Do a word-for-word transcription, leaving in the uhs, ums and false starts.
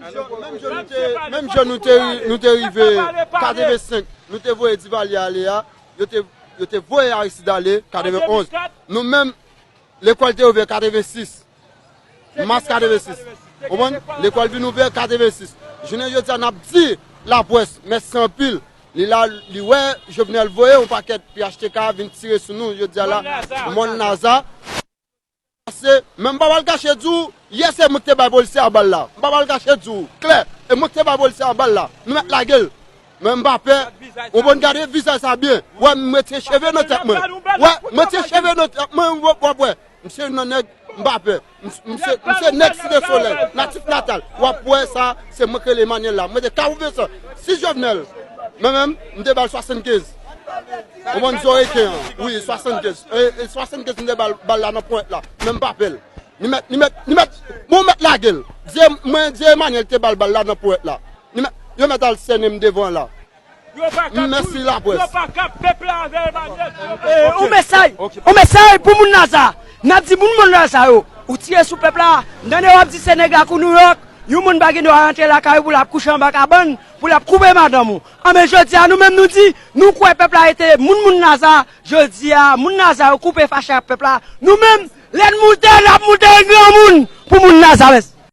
Menm jan nou te, menm jan nou te, nou te rive katrevensenk, nou te voye Divalye ale a, yo te, yo te voye Aristide ale katrevenonz. Nou menm, lekòl te ouvè katrevensis. Mas katrevensis. Konprann? Lekòl vin ouvè katrevensis. Jounen jodi a, n ap di laprès mèsi anpil. Li la, li wè Jovenel voye yon pakèt P H T K vin tire sou nou jodi a la. Mòn Naza. Pase, men m pa pral kache di w, yè se mwen ki te bay polisye a bal la. M pa pral kache di w, klè, e mwen ki te bay polisye a bal la. Nou mèt lage l. Men m pa pè. Ou konn gade vizaj sa byen. Wè, m retire cheve nan tèt mwen. Wè, m retire cheve nan tèt mwen, w ap wè. M se youn nan nèg, m pa pè. M, m se, m se nèg Site Solèy, natif natal. W ap wè sa, se mwen ki rele Emmanuel la. Mwen te katrevensan. Si Jovenel, mwen menm, m te ba l swasannkenz. Ou konn zòreken an? Wi, swasannkenz. E, e swasannkenz m te ba l, ba l la nan ponyèt la. Men m pa pè l. Li mèt, li mèt, li mèt, bon, mèt lage l. Di, mwen di Emmanuel te ba l bal la nan ponyèt la. Li mèt, yo mèt al sènen m devan la. Mèsi laprès. Yo pa ka, pèp la avè Emmanuel. Eh, on mesaj, on mesaj pou moun Naza. N ap di moun, moun Naza yo, ou tire sou pèp la. M tande w ap di se nèg la kou Nouyòk. Yon moun pa gen dwa rantre lakay ou pou l ap kouche anba kabann, pou l ap koupe madanm ou. Anben jodi a nou menm nou di, nou kwè pèp la rete moun, moun Naza. Jodi a, moun Naza yo koupe fache ak pèp la. Nou menm, lè n moute, n ap moute granmoun pou moun Naza. Mèsi.